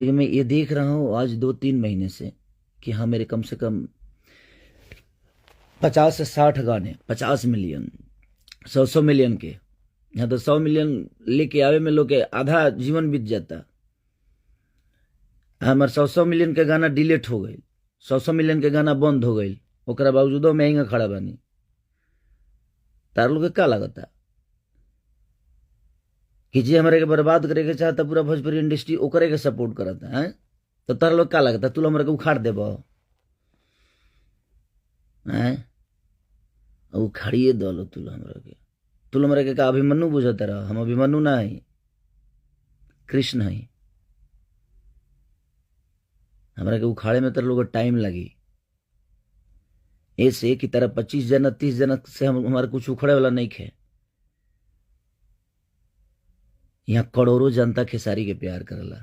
लेकिन मैं ये देख रहा हूँ आज 2-3 महीने से कि हाँ मेरे कम से कम 50 से 60 गाने 50 मिलियन, 100-100 मिलियन के, यहाँ तो 100 मिलियन लेके आवे में लोग के आधा जीवन बीत जाता। हमार 100-100 मिलियन के गाना डिलीट हो गई, 100-100 मिलियन के गाना बंद हो गई, ओकरा बावजूदो महंगा खड़ा बानी। तार लोग के का लगता कि जे हमरा के बर्बाद करे के चाहता पूरा भोजपुरी इंडस्ट्री ओकरे के सपोर्ट करता है, तो तार लोग का लगता तू हमरा के उखाड़ देब हैं? उखाड़िए दलो तू हमरा के, तू हमरा के का अभिमन्यु बुझत रह? हम अभिमन्यु ना है, कृष्ण है। हमरा के उखाड़े में तर लोग टाइम लगी, ऐसे कि तरह 25 जना 30 जना से हम हमारे कुछ उखड़े वाला नहीं खे। यहाँ करोड़ों जनता खेसारी के प्यार करला।